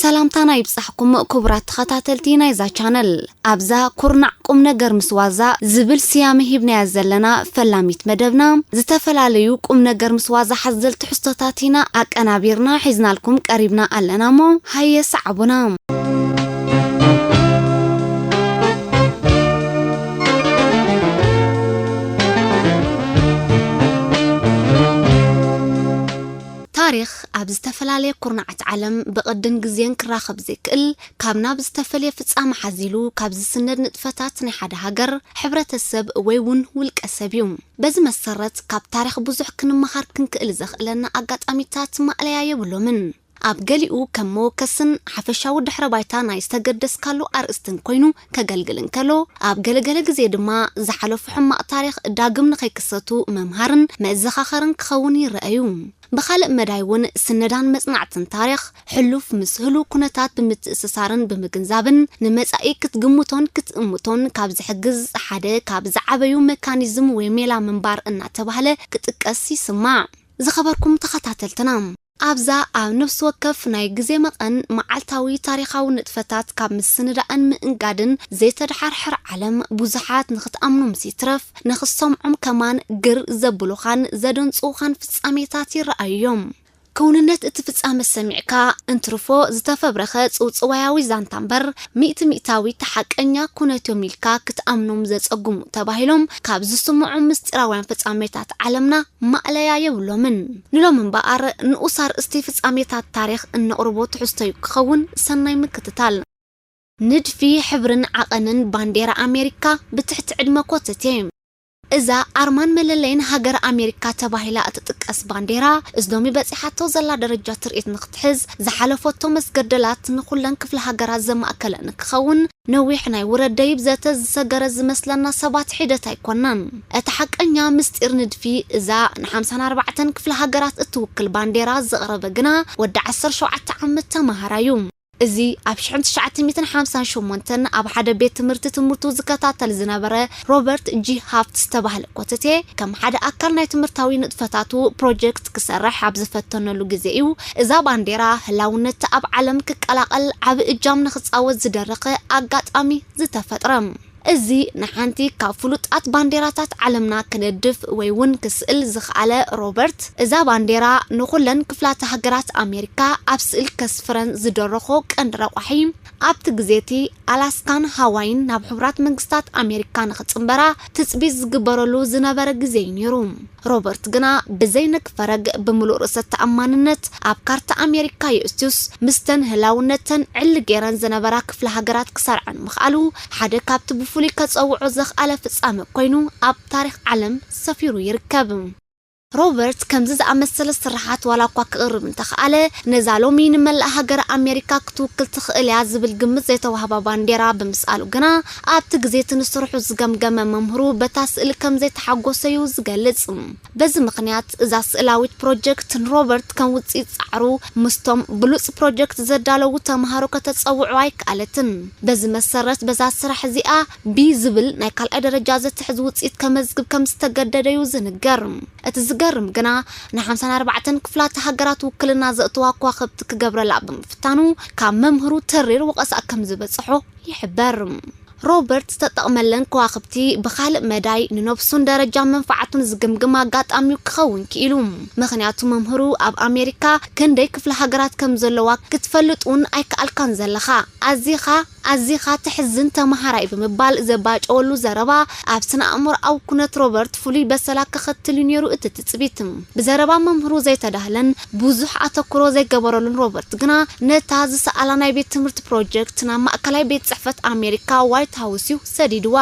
ሰላምታና ይብጻሕኩም ክቡራት ተኸታተልቲ ናይዛ ቻነል። ኣብዛ ኩርናዕ ቁም ነገር ምስ ዋዛ ዝብል ስያመ ሂብናያ ዘለና ፈላሚት መደብና፣ ዝተፈላለዩ ቁም ነገር ምስ ዋዛ ሓዘል ትሕዝቶታት ኢና ኣቀናቢርና ሒዝናልኩም ቀሪብና ኣለና እሞ፣ ሃየ ሰዓቡና። ታሪኽ ኣብ ዝተፈላለየ ኩርናዓት ዓለም ብቕድን ግዜን ክራኸብ ዘይክእል፣ ካብ ናብ ዝተፈልየ ፍጻመ ሓዚሉ ካብ ዝስነድ ንጥፈታት ናይ ሓደ ሃገር፣ ሕብረተሰብ ወይ እውን ውልቀ ሰብ እዩ። በዚ መሰረት፣ ካብ ታሪኽ ብዙሕ ክንመሃር ክንክእል ዘኽእለና ኣጋጣሚታት ማእለያ የብሎምን። ኣብ ገሊኡ ከም መወከስን ሓፈሻዊ ድሕረ ባይታ ናይ ዝተገደስካሉ ኣርእስትን ኮይኑ ከገልግል እንከሎ፣ ኣብ ገለገለ ግዜ ድማ ዝሓለፉ ሕማቕ ታሪኽ ዳግም ንኸይክሰቱ መምሃርን መዘኻኸርን ክኸውን ይረኣዩ። ብኻልእ መዳይ እውን ስነዳን መጽናዕትን ታሪኽ ሕሉፍ ምስ ህሉው ኩነታት ብምትእስሳርን ብምግንዛብን ንመጻኢ ክትግምቶን ክትእምቶን ካብ ዝሕግዝ ሓደ ካብ ዝዓበዩ መካኒዝም ወይ ሜላ ምንባር እናተባህለ ክጥቀስ ይስማዕ። ዝኸበርኩም ተኸታተልትና፣ ኣብዛ ኣብ ነፍሲ ወከፍ ናይ ግዜ መቐን መዓልታዊ ታሪኻዊ ንጥፈታት ካብ ምስንዳእን ምእንጋድን ዘይተደሓርሕር ዓለም፣ ብዙሓት ንኽትኣምኖም ዘይትረፍ፣ ንኽትሰምዖም ከማን ግር ዘብሉኻን ዘደንጽኡኻን ፍጻሜታት ይረኣዩ እዮም። ክውንነት እቲ ፍጻመ ሰሚዕካ እንትርፎ ዝተፈብረኸ ጽውጽዋያዊ ዛንታ እምበር፣ ሚእቲ ሚእታዊት ሓቀኛ ኩነት'ዮም ኢልካ ክትኣምኖም ዘጸግሙ ተባሂሎም ካብ ዝስምዑ ምስጢራውያን ፍጻሜታት ዓለምና ማእለያ የብሎምን። ንሎም እምበኣር ንኡስ ኣርእስቲ ፍጻሜታት ታሪኽ እነቕርቦ ትሕዝቶ'ዩ ክኸውን። ሰናይ ምክትታል። ንድፊ ሕብርን ዓቐንን ባንዴራ ኣሜሪካ ብትሕቲ ዕድመ ኮተቴ። እዛ ኣርማን መለለይን ሃገር ኣሜሪካ ተባሂላ እትጥቀስ ባንዴራ፣ እዚ ሎሚ በጺሓቶ ዘላ ደረጃ ትርኢት ንኽትሕዝ ዝሓለፈቶ መስገደላት ንኹለን ክፍለ ሃገራት ዘማእከለ ንክኸውን፣ ነዊሕ ናይ ውረድ ደይብ ዘተ ዝሰገረ ዝመስለና ሰባት ሒደት ኣይኮናን። እቲ ሓቀኛ ምስጢር ንድፊ እዛ ንሓምሳን ኣርባዕተን ክፍለ ሃገራት እትውክል ባንዴራ ዘቕረበ ግና ወዲ ዓሰርተ ሸውዓተ ዓመት ተማሃራዩ። እዚ ኣብ ሽሕን ትሽዓተ ሚእትን ሓምሳን ሸሞንተን ኣብ ሓደ ቤት ትምህርቲ ትምህርቱ ዝከታተል ዝነበረ ሮበርት ጂ ሃፍት ዝተባህለ ኮተቴ፣ ከም ሓደ ኣካል ናይ ትምህርታዊ ንጥፈታቱ ፕሮጀክት ክሰርሕ ኣብ ዝፈተነሉ ግዜ እዩ፣ እዛ ባንዴራ ህላውነት ኣብ ዓለም ክቀላቐል ዓቢ እጃም ንኽጻወት ዝደረኸ ኣጋጣሚ ዝተፈጥረ። እዚ ንሓንቲ ካብ ፍሉጣት ባንዴራታት ዓለምና ክነድፍ ወይ እውን ክስእል ዝኸኣለ ሮበርት፣ እዛ ባንዴራ ንኹለን ክፍላተ ሃገራት ኣሜሪካ ኣብ ስእል ከስፍረን ዝደረኾ ቀንዲ ረቋሒ፣ ኣብቲ ግዜ እቲ ኣላስካን ሃዋይን ናብ ሕቡራት መንግስታት ኣሜሪካ ንኽጽንበራ ትጽቢት ዝግበረሉ ዝነበረ ግዜ እዩ ነይሩ። ሮበርት ግና ብዘይ ነግ ፈረግ ብምሉእ ርእሰ ተኣማንነት ኣብ ካርታ ኣሜሪካ የእትዩስ፣ ምስተን ህላውነተን ዕሊ ገይረን ዝነበራ ክፍለ ሃገራት ክሰርዐን ምኽኣሉ፣ ሓደ ካብቲ ብፍሉይ ከጸውዖ ዘኽኣለ ፍጻመ ኮይኑ ኣብ ታሪኽ ዓለም ሰፊሩ ይርከብ። ሮበርት ከምዚ ዝኣመሰለ ስርሓት ዋላ እኳ ክቕርብ እንተኸኣለ፣ ነዛ ሎሚ ንመላእ ሃገረ ኣሜሪካ ክትውክል ትኽእል እያ ዝብል ግምት ዘይተዋህባ ባንዴራ ብምስኣሉ ግና፣ ኣብቲ ግዜ እቲ ንስርሑ ዝገምገመ መምህሩ በታ ስእሊ ከም ዘይተሓጎሰ እዩ ዝገልጽ። በዚ ምኽንያት፣ እዛ ስእላዊት ፕሮጀክት ንሮበርት ከም ውጽኢት ጻዕሩ ምስቶም ብሉጽ ፕሮጀክት ዘዳለዉ ተምሃሮ ከተጸውዖ ኣይከኣለትን። በዚ መሰረት፣ በዛ ስራሕ እዚኣ ቢ ዝብል ናይ ካልኣይ ደረጃ ዘትሕዝ ውጽኢት ከመዝግብ ከም ዝተገደደ እዩ ዝንገር። እቲ ዝገርም ግና፣ ንሓምሳን ኣርባዕተን ክፍላተ ሃገራት ውክልና ዘእተዋ ከዋኽብቲ ክገብረላ ብምፍታኑ፣ ካብ መምህሩ ተሪር ወቐሳ ከም ዝበጽሖ ይሕበር። ሮበርት ዝተጠቕመለን ከዋኽብቲ ብኻልእ መዳይ ንነብሱን ደረጃ መንፋዓቱን ዝግምግም ኣጋጣሚ'ዩ ክኸውን ክኢሉ። ምኽንያቱ መምህሩ ኣብ ኣሜሪካ ክንደይ ክፍለ ሃገራት ከም ዘለዋ ክትፈልጥ እውን ኣይከኣልካን ዘለኻ። ኣዚኻ፣ ኣዚኻ ተሕዝን ተመሃራይ ብምባል ዘባጨወሉ ዘረባ ኣብ ስነ ኣእምሮኣዊ ኩነት ሮበርት ፍሉይ በሰላ ከኸትል እዩ ነይሩ እቲ ትጽቢት። ብዘረባ መምህሩ ዘይተዳህለን ብዙሕ ኣተኩሮ ዘይገበረሉን ሮበርት ግና ነታ ዝሰኣላ ናይ ቤት ትምህርቲ ፕሮጀክት ናብ ማእከላይ ቤት ጽሕፈት ኣሜሪካ ዋይት ሃውስ እዩ ሰዲድዋ።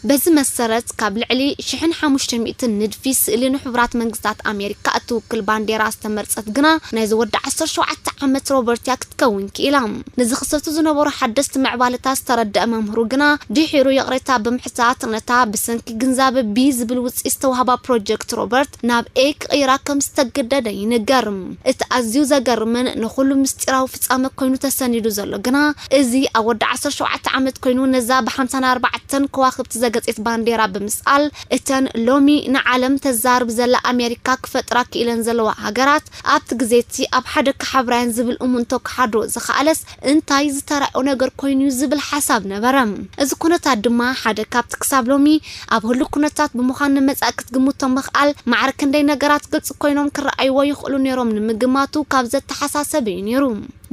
በዚ መሰረት ካብ ልዕሊ ሽሕን ሓሙሽተ ሚእትን ንድፊ ስእሊ ንሕቡራት መንግስታት ኣሜሪካ እትውክል ባንዴራ ዝተመርጸት ግና ናይዚ ወዲ ዓሰርተ ሸውዓተ ዓመት ሮበርት እያ ክትከውን ክኢላ። ንዝኽሰቱ ዝነበሩ ሓደስቲ ምዕባለ እታ ዝተረድአ መምህሩ ግና ድሒሩ ይቕሬታ ብምሕታት ነታ ብሰንኪ ግንዛበ ቢ ዝብል ውፅኢት ዝተዋህባ ፕሮጀክት ሮበርት ናብ ኤ ክቕይራ ከም ዝተገደደ ይንገር። እቲ ኣዝዩ ዘገርምን ንኹሉ ምስጢራዊ ፍጻመ ኮይኑ ተሰኒዱ ዘሎ ግና እዚ ኣብ ወዲ ዓሰርተ ሸውዓተ ዓመት ኮይኑ ነዛ ብ ሓምሳን ኣርባዕተን ከዋኽብቲ ዘገፀት ባንዴራ ብምስኣል እተን ሎሚ ንዓለም ተዛርብ ዘላ ኣሜሪካ ክፈጥራ ክኢለን ዘለዋ ሃገራት ኣብቲ ግዜ እቲ ኣብ ሓደ ክሓብራየን ዝብል እሙንቶ ክሓድሮ ዝኸኣለስ እንታይ ዝተራእዮ ነገር ኮይኑ እዩ ዝብል ሓሳብ ነበረ። እዚ ኩነታት ድማ ሓደ ካብቲ ክሳብ ሎሚ ኣብ ህሉ ኩነታት ብምዃን ንመጻኢ ክትግምቶ ምኽኣል ማዕረ ክንደይ ነገራት ግልጺ ኮይኖም ክረኣይዎ ይኽእሉ ነይሮም ንምግማቱ ካብ ዘተሓሳሰብ እዩ ነይሩ።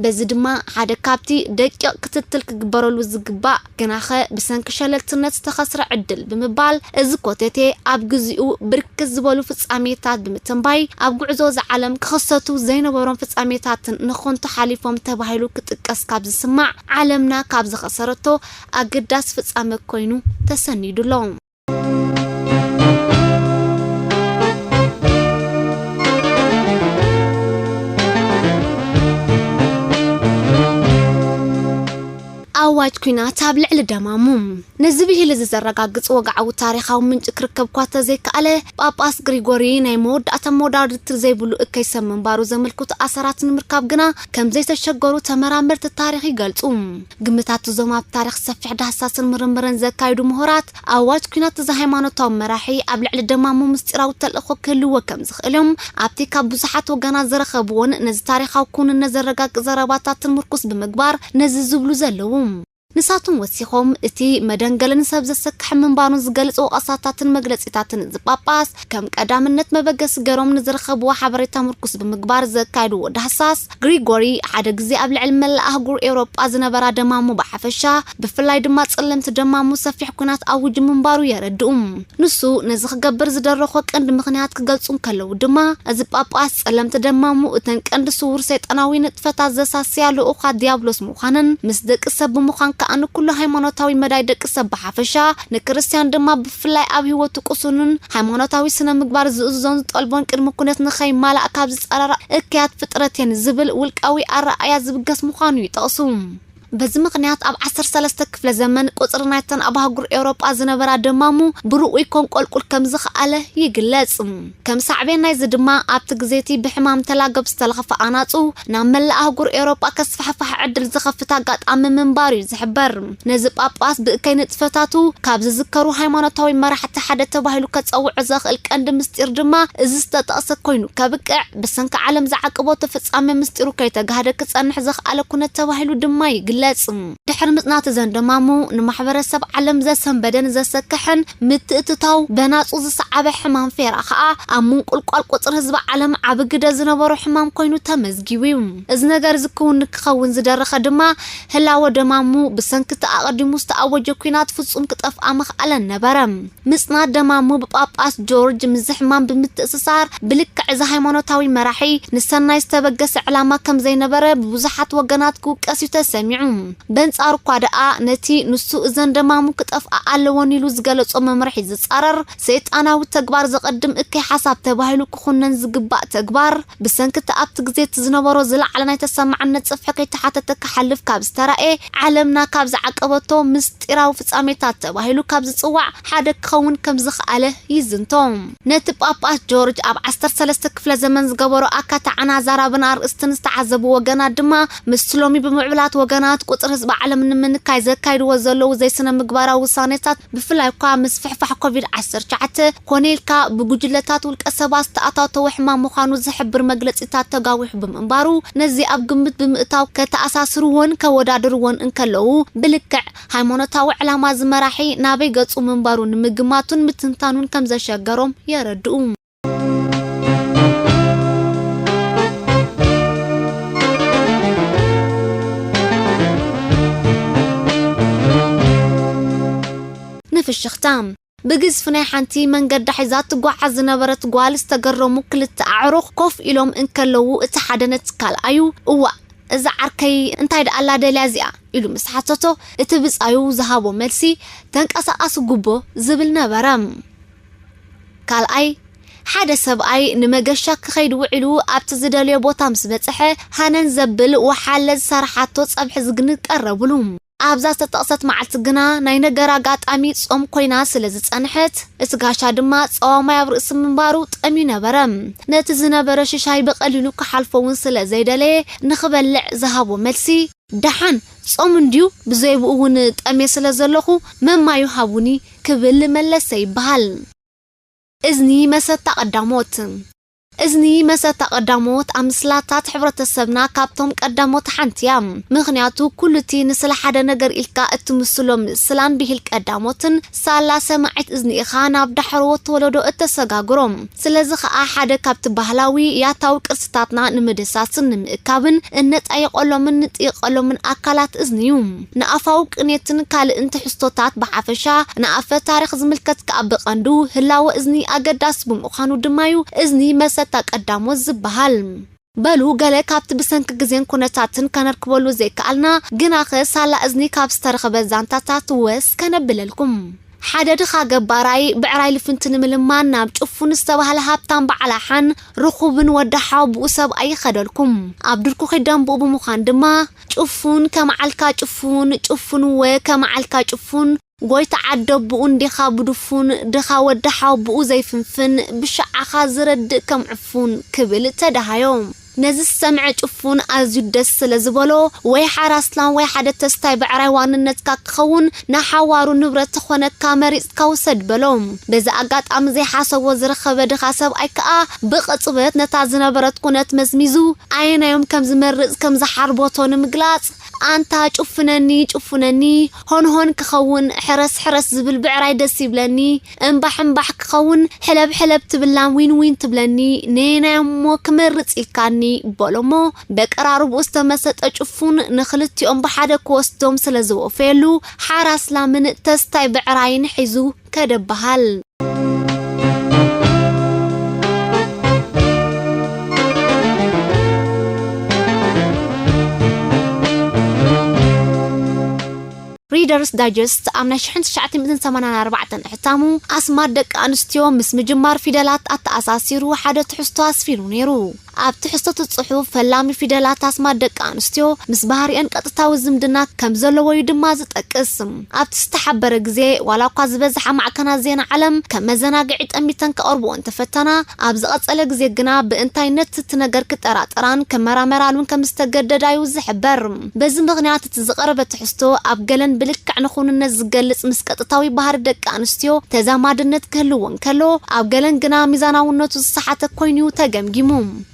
በዚ ድማ ሓደ ካብቲ ደቂቕ ክትትል ክግበረሉ ዝግባእ ግናኸ ብሰንኪ ሸለልትነት ዝተኸስረ ዕድል ብምባል እዚ ኮተቴ ኣብ ግዚኡ ብርክት ዝበሉ ፍጻሜታት ብምትንባይ ኣብ ጉዕዞ እዚ ዓለም ክኽሰቱ ዘይነበሮም ፍጻሜታትን ንኾንቱ ሓሊፎም ተባሂሉ ክጥቀስ ካብ ዝስማዕ ዓለምና ካብ ዝኸሰረቶ ኣገዳሲ ፍጻመ ኮይኑ ተሰኒዱ ኣሎ። ኣዋጅ ኲናት ኣብ ልዕሊ ደማሙ። ነዚ ብሂል እዚ ዘረጋግጽ ወግዓዊ ታሪኻዊ ምንጪ ክርከብ እኳ ተዘይከኣለ፣ ጳጳስ ግሪጎሪ ናይ መወዳእታ መወዳድርቲ ዘይብሉ እከይ ሰብ ምንባሩ ዘመልክቱ ኣሰራት ንምርካብ ግና ከም ዘይተሸገሩ ተመራመርቲ ታሪኽ ይገልጹ። ግምታት እዞም ኣብ ታሪኽ ሰፊሕ ዳህሳስን ምርምርን ዘካይዱ ምሁራት፣ ኣዋጅ ኲናት እዚ ሃይማኖታዊ መራሒ ኣብ ልዕሊ ደማሙ ምስጢራዊ ተልእኾ ክህልዎ ከም ዝኽእል እዮም ኣብቲ ካብ ብዙሓት ወገናት ዝረኸብዎን ነዚ ታሪኻዊ ክውንነት ዘረጋግጽ ዘረባታትን ምርኩስ ብምግባር ነዚ ዝብሉ ዘለዉ። ንሳቶም ወሲኾም፣ እቲ መደንገልን ሰብ ዘሰክሕ ምንባሩን ዝገልጽ ወቐሳታትን መግለጺታትን እዚ ጳጳስ ከም ቀዳምነት መበገሲ ገይሮም ንዝረኸብዎ ሓበሬታ ምርኩስ ብምግባር ዘካየድዎ ዳህሳስ፣ ግሪጎሪ ሓደ ግዜ ኣብ ልዕሊ መላእ ኣህጉር ኤውሮጳ ዝነበራ ደማሙ ብሓፈሻ፣ ብፍላይ ድማ ጸለምቲ ደማሙ ሰፊሕ ኲናት ኣዊጁ ምንባሩ የረድኡ። ንሱ ነዚ ክገብር ዝደረኾ ቀንዲ ምኽንያት ክገልጹ እንከለዉ ድማ፣ እዚ ጳጳስ ጸለምቲ ደማሙ እተን ቀንዲ ስውር ሰይጣናዊ ንጥፈታት ዘሳስያ ልኡኻት ዲያብሎስ ምዃነን፣ ምስ ደቂ ሰብ ብምዃን ከኣ ንኩሉ ሃይማኖታዊ መዳይ ደቂ ሰብ ብሓፈሻ፣ ንክርስትያን ድማ ብፍላይ ኣብ ህይወቱ ቅሱንን ሃይማኖታዊ ስነ ምግባር ዝእዝዞን ዝጠልቦን ቅድሚ ኩነት ንኸይማላእ ካብ ዝጸራራ እከያት ፍጥረት እየን ዝብል ውልቃዊ ኣረኣእያ ዝብገስ ምዃኑ ይጠቕሱ። በዚ ምኽንያት ኣብ ዓሰርተ ሰለስተ ክፍለ ዘመን ቁጽሪ ናይተን ኣብ ኣህጉር ኤውሮጳ ዝነበራ ደማሙ ብርኡይ ኮንቆልቁል ከም ዝኸኣለ ይግለጽ። ከም ሳዕቤን ናይዚ ድማ ኣብቲ ግዜ እቲ ብሕማም ተላገብ ዝተለኽፈ ኣናጹ ናብ መላእ ኣህጉር ኤውሮጳ ከስፋሕፋሕ ዕድል ዝኸፍት ኣጋጣሚ ምንባሩ እዩ ዝሕበር። ነዚ ጳጳስ ብእከይ ንጥፈታቱ ካብ ዝዝከሩ ሃይማኖታዊ መራሕቲ ሓደ ተባሂሉ ከጸውዖ ዘኽእል ቀንዲ ምስጢር ድማ እዚ ዝተጠቕሰ ኮይኑ ከብቅዕ ብሰንኪ ዓለም ዝዓቀቦ ተፈጻሚ ምስጢሩ ከይተጋህደ ክጸንሕ ዘኽኣለ ኩነት ተባሂሉ ድማ ይግለጽ። ድሕሪ ምጽናት እዘን ደማሙ ንማሕበረሰብ ዓለም ዘሰንበደን ዘሰክሕን ምትእትታው በናጹ ዝሰዓበ ሕማም ፌራ ኸኣ ኣብ ምንቁልቋል ቁጽሪ ህዝቢ ዓለም ዓቢ ግደ ዝነበሮ ሕማም ኮይኑ ተመዝጊቡ እዩ። እዚ ነገር እዚ ክውን ክኸውን ዝደረኸ ድማ ህላወ ደማሙ ብሰንኪ እቲ ኣቐዲሙ ዝተኣወጀ ኲናት ፍጹም ክጠፍኣ ምኽኣለን ነበረ። ምጽናት ደማሙ ብጳጳስ ጆርጅ ምስዚ ሕማም ብምትእስሳር ብልክዕ እዚ ሃይማኖታዊ መራሒ ንሰናይ ዝተበገሰ ዕላማ ከም ዘይነበረ ብብዙሓት ወገናት ክውቀስ እዩ ተሰሚዑ። በንጻሩ እኳ ደኣ ነቲ ንሱ እዘን ደማሙ ክጠፍኣ ኣለወን ኢሉ ዝገለጾ መምርሒ ዝጻረር ሰይጣናዊ ተግባር ዘቐድም እከይ ሓሳብ ተባሂሉ ክኹነን ዝግባእ ተግባር ብሰንኪ እቲ ኣብቲ ግዜ እቲ ዝነበሮ ዝለዓለ ናይ ተሰማዕነት ጽፍሒ ከይተሓተተ ክሓልፍ ካብ ዝተራእየ ዓለምና ካብ ዝዓቀበቶ ምስ ምስጢራዊ ፍጻሜታት ተባሂሉ ካብ ዝጽዋዕ ሓደ ክኸውን ከም ዝኸኣለ ይዝንቶ። ነቲ ጳጳስ ጆርጅ ኣብ ዓሰርተ ሰለስተ ክፍለ ዘመን ዝገበሮ ኣካታዕና ኣዛራብን ኣርእስትን ዝተዓዘቡ ወገናት ድማ፣ ምስቲ ሎሚ ብምዕብላት ወገናት ቁጽሪ ህዝቢ ዓለም ንምንካይ ዘካይድዎ ዘለዉ ዘይስነ ምግባራዊ ውሳኔታት፣ ብፍላይ እኳ ምስፍሕፋሕ ኮቪድ ዓሰርተ ትሽዓተ ኮነ ኢልካ ብጉጅለታት ውልቀ ሰባት ዝተኣታተወ ሕማም ምዃኑ ዝሕብር መግለጺታት ተጋዊሑ ብምንባሩ፣ ነዚ ኣብ ግምት ብምእታው ከተኣሳስርዎን ከወዳድርዎን እንከለዉ፣ ብልክዕ ሃይማኖታዊ ዕላማ እዚ መራሒ ናበይ ገጹ ምንባሩ ንምግማቱን ምትንታኑን ከም ዘሸገሮም የረድኡ። ንፍሽኽታ፣ ብግዝፊ ናይ ሓንቲ መንገዳ ሒዛ ትጓዓዝ ዝነበረት ጓል ዝተገረሙ ክልተ ኣዕሩኽ ኮፍ ኢሎም እንከለዉ፣ እቲ ሓደ ነቲ ካልኣዩ፣ "እዋእ፣ እዛ ዓርከይ እንታይ ደኣ ኣላ ደልያ እዚኣ?" ኢሉ ምስ ሓተቶ፣ እቲ ብጻዩ ዝሃቦ መልሲ፣ "ተንቀሳቓሲ ጉቦ" ዝብል ነበረ። ካልኣይ፣ ሓደ ሰብኣይ ንመገሻ ክኸይድ ውዒሉ ኣብቲ ዝደልዮ ቦታ ምስ በጽሐ፣ ሃነን ዘብል ወሓለ ዝሰርሓቶ ጸብሒ ዝግኒ ቀረብሉ። ኣብዛ ዝተጠቕሰት መዓልቲ ግና ናይ ነገር ኣጋጣሚ ጾም ኮይና ስለ ዝጸንሐት፣ እቲ ጋሻ ድማ ጸዋማይ ኣብ ርእሲ ምንባሩ ጠምዩ ነበረ። ነቲ ዝነበረ ሽሻይ ብቐሊሉ ክሓልፎ እውን ስለ ዘይደለየ፣ ንኽበልዕ ዝሃቦ መልሲ፣ "ደሓን፣ ጾም እንድዩ፣ ብዘይብኡ እውን ጠምየ ስለ ዘለኹ፣ መማዩ ሃቡኒ" ክብል መለሰ ይበሃል። እዝኒ መሰታ ቀዳሞት። እዝኒ መሰታ ቀዳሞት ኣብ ምስላታት ሕብረተሰብና ካብቶም ቀዳሞት ሓንቲ እያ። ምኽንያቱ ኩሉ እቲ ንስለ ሓደ ነገር ኢልካ እትምስሎ ምስላን ብሂል ቀዳሞትን ሳላ ሰማዒት እዝኒ ኢኻ ናብ ዳሕረዎት ወለዶ እተሰጋግሮ። ስለዚ ኸኣ ሓደ ካብቲ ባህላዊ ያታዊ ቅርስታትና ንምድህሳስን ንምእካብን እነጣይቐሎምን ንጥይቐሎምን ኣካላት እዝኒ እዩ። ንኣፋዊ ቅኔትን ካልእን ትሕዝቶታት ብሓፈሻ፣ ንኣፈ ታሪኽ ዝምልከት ከኣ ብቐንዱ ህላወ እዝኒ ኣገዳሲ ብምዃኑ ድማ እዩ እዝኒ መሰታ ቀዳሞት ዝበሃል። በሉ፣ ገለ ካብቲ ብሰንኪ ግዜን ኩነታትን ከነርክበሉ ዘይከኣልና፣ ግናኸ ሳላ እዝኒ ካብ ዝተረኽበ ዛንታታት ወስ ከነብለልኩም። ሓደ ድኻ ገባራይ ብዕራይ ልፍንቲ ንምልማን ናብ ጭፉን ዝተባህለ ሃብታም በዓል ኣሓን ርኹብን ወዲ ሓወብኡ ሰብኣይ ይኸደልኩም። ኣብ ድርኩኺ ደንብኡ ብምዃን ድማ፣ "ጭፉን ከመዓልካ ጭፉን፣ ጭፉን እወ ከመዓልካ ጭፉን፣ ጎይታ ዓደብኡ እንዲኻ ብድፉን፣ ድኻ ወዲ ሓወብኡ ዘይፍንፍን፣ ብሽዓኻ ዝረድእ ከም ዕፉን" ክብል ተደሃዮ። ነዚ ዝሰምዐ ጭፉን ኣዝዩ ደስ ስለ ዝበሎ፣ ወይ ሓራስላን ወይ ሓደ ተስታይ ብዕራይ ዋንነትካ ክኸውን፣ ንሓዋሩ ንብረት ተኾነካ መሪጽካ ውሰድ በሎ። በዚ ኣጋጣሚ ዘይሓሰቦ ዝረኸበ ድኻ ሰብኣይ ከኣ ብቕጽበት ነታ ዝነበረት ኩነት መዝሚዙ፣ ኣየናዮም ከም ዝመርጽ ከም ዝሓርቦቶ ንምግላጽ፣ "ኣንታ ጭፉነኒ፣ ጭፉነኒ፣ ሆንሆን ክኸውን ሕረስ ሕረስ ዝብል ብዕራይ ደስ ይብለኒ፣ እምባሕ እምባሕ ክኸውን ሕለብ ሕለብ ትብላን ዊን ዊን ትብለኒ፣ ነየናይ እሞ ክመርጽ ኢልካኒ?" በሎሞ፣ በቀራርብኡ ዝተመሰጠ ጭፉን ንኽልቲኦም ብሓደ ክወስዶም ስለ ዝወፈየሉ፣ ሓራስ ላምን ተስታይ ብዕራይን ሒዙ ከደበሃል። ሪደርስ ዳይጀስት ኣብ ናይ ሽሕን ትሽዓተ ሚእትን ሰማንያን ኣርባዕተን ሕታሙ፣ ኣስማት ደቂ ኣንስትዮ ምስ ምጅማር ፊደላት ኣተኣሳሲሩ ሓደ ትሕዝቶ ኣስፊሩ ነይሩ። ኣብ ትሕዝቶ እቲ ጽሑፍ፣ ፈላሚ ፊደላት ኣስማት ደቂ ኣንስትዮ ምስ ባህሪኤን ቀጥታዊ ዝምድና ከም ዘለዎ እዩ ድማ ዝጠቅስ። ኣብቲ ዝተሓበረ ግዜ፣ ዋላ እኳ ዝበዝሓ ማዕከናት ዜና ዓለም ከም መዘናግዒ ጠሚተን ከቕርብኦ እንተፈተና፣ ኣብ ዝቐጸለ ግዜ ግና ብእንታይነት እቲ ነገር ክጠራጠራን ክመራመራሉን ከም ዝተገደዳ እዩ ዝሕበር። በዚ ምኽንያት፣ እቲ ዝቐረበ ትሕዝቶ ኣብ ገለን ብልክዕ ንኹንነት ዝገልጽ ምስ ቀጥታዊ ባህሪ ደቂ ኣንስትዮ ተዛማድነት ክህልዎ እንከሎ፣ ኣብ ገለን ግና ሚዛናውነቱ ዝሰሓተ ኮይኑ ተገምጊሙ።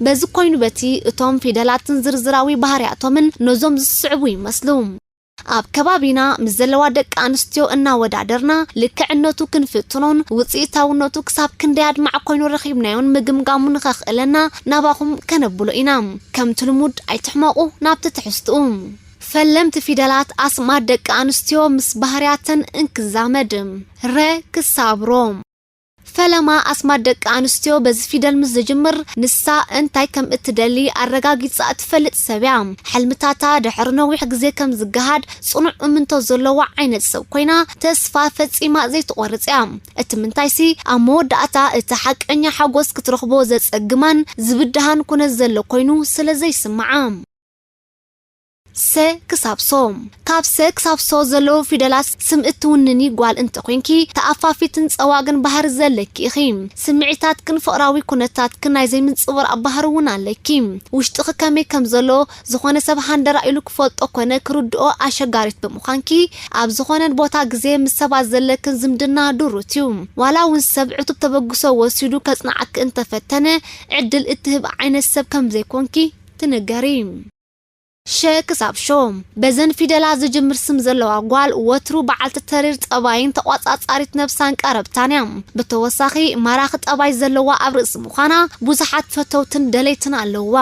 በዚ ኮይኑ፣ በቲ እቶም ፊደላትን ዝርዝራዊ ባህርያቶምን ነዞም ዝስዕቡ ይመስሉ። ኣብ ከባቢና ምስ ዘለዋ ደቂ ኣንስትዮ እናወዳደርና፣ ልክዕነቱ ክንፍትኖን ውጽኢታውነቱ ክሳብ ክንደይ ኣድማዕ ኮይኑ ረኺብናዮን ምግምጋሙ ንኸኽእለና፣ ናባኹም ከነብሎ ኢና። ከምቲ ልሙድ ኣይትሕመቑ፣ ናብቲ ትሕዝትኡ። ፈለምቲ ፊደላት ኣስማት ደቂ ኣንስትዮ ምስ ባህርያተን እንክዛመድ። ረ ክሳብ ሮ። ፈለማ ኣስማት ደቂ ኣንስትዮ በዚ ፊደል ምስ ዝጅምር፣ ንሳ እንታይ ከም እትደሊ ኣረጋጊጻ እትፈልጥ ሰብ እያ። ሕልምታታ ድሕሪ ነዊሕ ግዜ ከም ዝገሃድ ጽኑዕ እምንቶ ዘለዋ ዓይነት ሰብ ኮይና፣ ተስፋ ፈጺማ ዘይትቖርጽ እያ። እቲ ምንታይሲ፣ ኣብ መወዳእታ እቲ ሓቀኛ ሓጎስ ክትረኽቦ ዘጸግማን ዝብድሃን ኩነት ዘሎ ኮይኑ ስለ ዘይስምዓ። ሰ ክሳብ ሶ። ካብ ሰ ክሳብ ሶ ዘለዉ ፊደላት ስም እትውንኒ ጓል እንተኾይንኪ፣ ተኣፋፊትን ጸዋግን ባህሪ ዘለኪ ኢኺ። ስምዒታትክን ፍቕራዊ ኩነታትክን ናይ ዘይምንጽብራቕ ባህሪ እውን ኣለኪ። ውሽጥኺ ከመይ ከም ዘሎ ዝኾነ ሰብ ሃንደራ ኢሉ ክፈልጦ ኮነ ክርድኦ ኣሸጋሪት ብምዃንኪ፣ ኣብ ዝኾነ ቦታ ግዜ ምስ ሰባት ዘለክን ዝምድና ድሩት እዩ። ዋላ እውን ሰብ ዕቱብ ተበግሶ ወሲዱ ከጽንዓኪ እንተፈተነ፣ ዕድል እትህብ ዓይነት ሰብ ከም ዘይኮንኪ ትንገሪ። ሸ ክሳብ ሾ። በዘን ፊደላት ዝጅምር ስም ዘለዋ ጓል ወትሩ በዓልቲ ተሪር ጠባይን ተቋጻጻሪት ነብሳን ቀረብታን እያ። ብተወሳኺ፣ ማራኺ ጠባይ ዘለዋ ኣብ ርእሲ ምዃና፣ ብዙሓት ፈተውትን ደለይትን ኣለውዋ።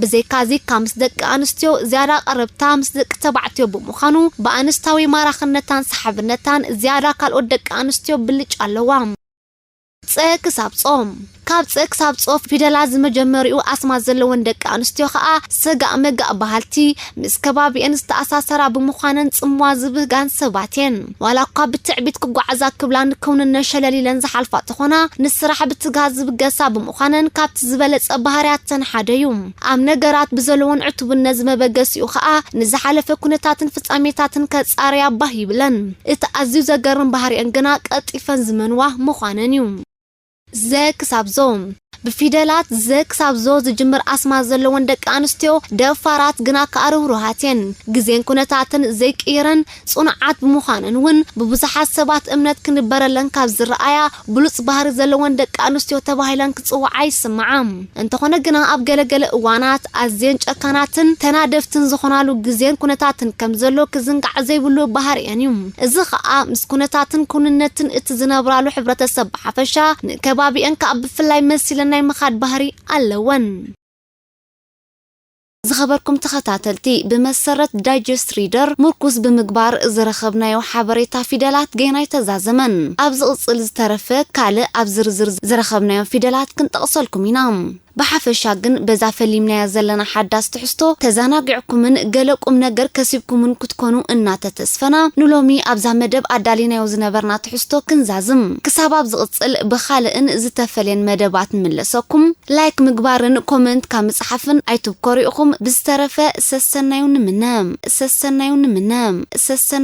ብዘይካዚ፣ ካብ ምስ ደቂ ኣንስትዮ ዝያዳ ቀረብታ ምስ ደቂ ተባዕትዮ ብምዃኑ፣ ብኣንስታዊ ማራኽነታን ሰሓብነታን ዝያዳ ካልኦት ደቂ ኣንስትዮ ብልጫ ኣለዋ። ጸ ክሳብ ጾም። ካብ ጸ ክሳብ ጾ ፊደላት ዝመጀመሪኡ ኣስማት ዘለወን ደቂ ኣንስትዮ ከኣ ሰጋእ መጋእ በሃልቲ፣ ምስ ከባቢኤን ዝተኣሳሰራ ብምዃነን ጽምዋ ዝብህጋን ሰባት እየን። ዋላ እኳ ብትዕቢት ክጓዓዛ ክብላ ንክውንነት ሸለል ኢለን ዝሓልፋ ተኾና፣ ንስራሕ ብትግሃት ዝብገሳ ብምዃነን ካብቲ ዝበለጸ ባህርያተን ሓደ እዩ። ኣብ ነገራት ብዘለወን ዕቱብነት ዝመበገሲኡ ከኣ ንዝሓለፈ ኩነታትን ፍጻሜታትን ከጻርያ ባህ ይብለን። እቲ ኣዝዩ ዘገርም ባህሪኤን ግና ቀልጢፈን ዝመንዋ ምዃነን እዩ። ዘ ክሳብ ዞ። ብፊደላት ዘ ክሳብ ዞ ዝጅምር ኣስማት ዘለወን ደቂ ኣንስትዮ ደፋራት ግና ከኣ ርህሩሃት እየን። ግዜን ኩነታትን ዘይቅይረን ጽኑዓት ብምዃነን እውን ብብዙሓት ሰባት እምነት ክንበረለን ካብ ዝረኣያ ብሉጽ ባህሪ ዘለወን ደቂ ኣንስትዮ ተባሂለን ክጽውዓ ይስምዓ። እንተኾነ ግና ኣብ ገለገለ እዋናት ኣዝየን ጨካናትን ተናደፍትን ዝኾናሉ ግዜን ኩነታትን ከም ዘሎ ክዝንጋዕ ዘይብሉ ባህሪኤን እዩ። እዚ ኸኣ ምስ ኩነታትን ክውንነትን እቲ ዝነብራሉ ሕብረተሰብ ብሓፈሻ ንከባቢኤን ከኣ ብፍላይ መሲለን ናይ ምኻድ ባህሪ ኣለወን። ዝኸበርኩም ተኸታተልቲ፣ ብመሰረት ዳይጀስት ሪደር ምርኩስ ብምግባር ዝረኸብናዮ ሓበሬታ ፊደላት ገና ኣይተዛዘመን። ኣብ ዝቕጽል ዝተረፈ ካልእ ኣብ ዝርዝር ዝረኸብናዮ ፊደላት ክንጠቕሰልኩም ኢና። ብሓፈሻ ግን በዛ ፈሊምናያ ዘለና ሓዳስ ትሕዝቶ ተዘናጊዕኩምን ገለ ቁም ነገር ከሲብኩምን ክትኮኑ እናተተስፈና፣ ንሎሚ ኣብዛ መደብ ኣዳሊናዮ ዝነበርና ትሕዝቶ ክንዛዝም። ክሳብ ኣብ ዝቕጽል ብኻልእን ዝተፈልየን መደባት ንምለሰኩም፣ ላይክ ምግባርን ኮመንት ካብ ምጽሓፍን ኣይትብኮሩ ኢኹም። ብዝተረፈ ሰሰናዩ ንምነ፣ ሰሰናዩ ንምነ፣ ሰሰናዩ